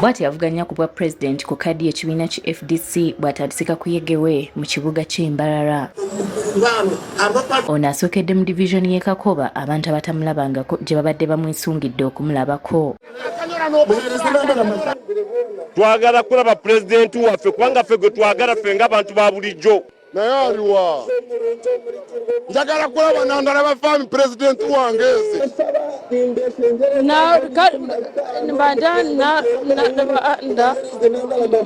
Bw'atyo yavuganya ku bwa pulezidenti ku kaadi y'ekibiina ki FDC bw'atandise kakuyegewe mu kibuga ky'e Mbarara. Ono asookedde mu divizoni y'e Kakoba abantu abatamulabangako gye babadde bamwesungidde okumulabako. Twagala kulaba pulezidenti waffe kubanga ffe gwe twagala ffe ng'abantu ba bulijjo. Naye aliwa? Njagala kulaba Nandala Bafaami pulezidenti wange nze.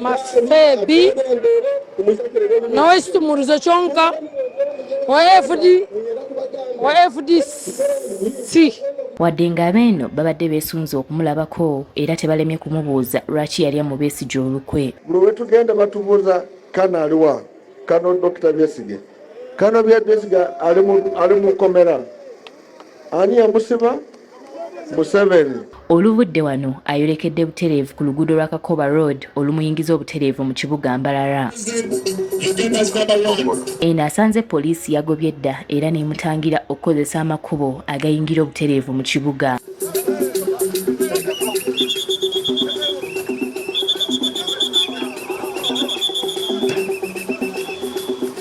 Mafebi nowekitumuruzo kyonka wa FD wa FDC. Wadde ng'abeeno babadde beesunze okumulabako era tebalemye kumubuuza lwaki yalya mu Besigye olukwe. Buli wetugenda batubuuza Kano aliwa? Kano Dokita Besigye. Kano Besigye ali mu kkomera. Ani yamusiba? Museveni. Oluvudde wano ayolekedde butereevu ku luguudo lwa Kakoba Road olumuyingiza obutereevu mu kibuga Mbarara. Eno asanze poliisi yagobye dda era n'emutangira okukozesa amakubo agayingira obutereevu mu kibuga.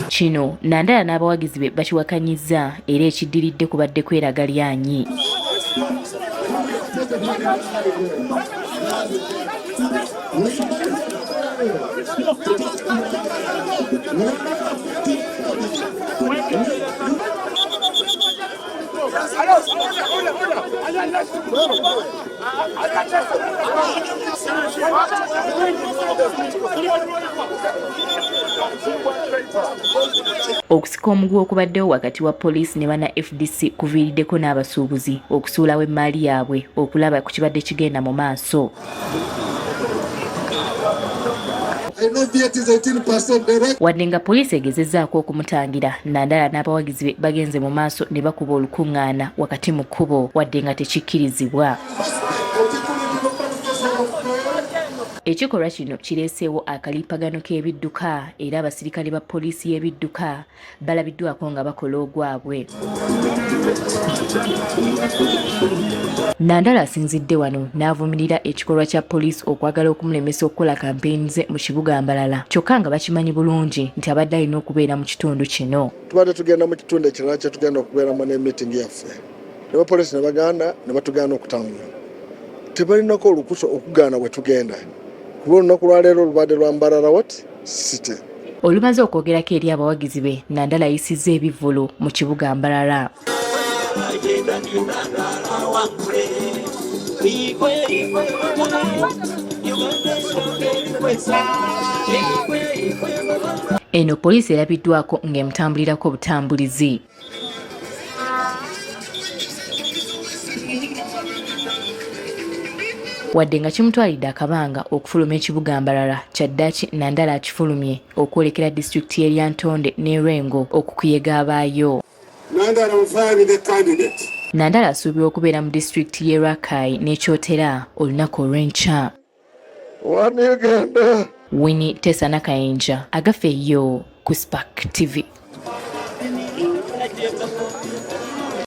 Kino Nandala n'abawagizi be bakiwakanyizza era ekiddiridde kubadde kweraga lyanyi. Okusika omuguwa okubaddewo wakati wa poliisi ne banna FDC kuviiriddeko n'abasuubuzi okusuulawo emmaali yaabwe okulaba ku kibadde kigenda mu maaso. Wadde nga poliisi egezezzaako okumutangira, Nandala n'abawagizi be bagenze mu maaso ne bakuba olukungaana wakati mu kkubo wadde nga tekikkirizibwa. Ekikolwa kino kireeseewo akalippagano k'ebidduka era abasirikale ba poliisi y'ebidduka balabiddwako nga bakola ogwabwe. Nandala asinzidde wano n'avumirira ekikolwa kya poliisi okwagala okumulemesa okukola kampeyini ze mu kibuga Mbarara kyokka nga bakimanyi bulungi nti abadde alina okubeera mu kitundu kino. Tubadde tugenda mu kitundu ekirala kye tugenda okubeeramu ne miitingi yaffe ne bapoliisi ne bagaana ne batugaana okutambula. Tebalinako olukusa okugaana we tugenda kuba olunaku lwaleero lubadde lwa Mbarara what City. Olumaze okwogerako eri abawagizi be, Nandala ayisizza ebivvulu mu kibuga Mbarara. Eno poliisi erabiddwako ng'emutambulirako obutambulizi. Wadde nga kimutwalidde akabanga okufuluma ekibuga Mbarara, kyaddaaki Nandala akifulumye okwolekera disitulikiti y'e Lyantonde ne Lwengo okukuyega abaayo. Nandala asuubirwa okubeera mu disitulikiti y'e Rakai n'e Kyotera olunaku olw'enkya. One Uganda. Winnie Tessa Nakayinja, Agafe yo ku Spark TV.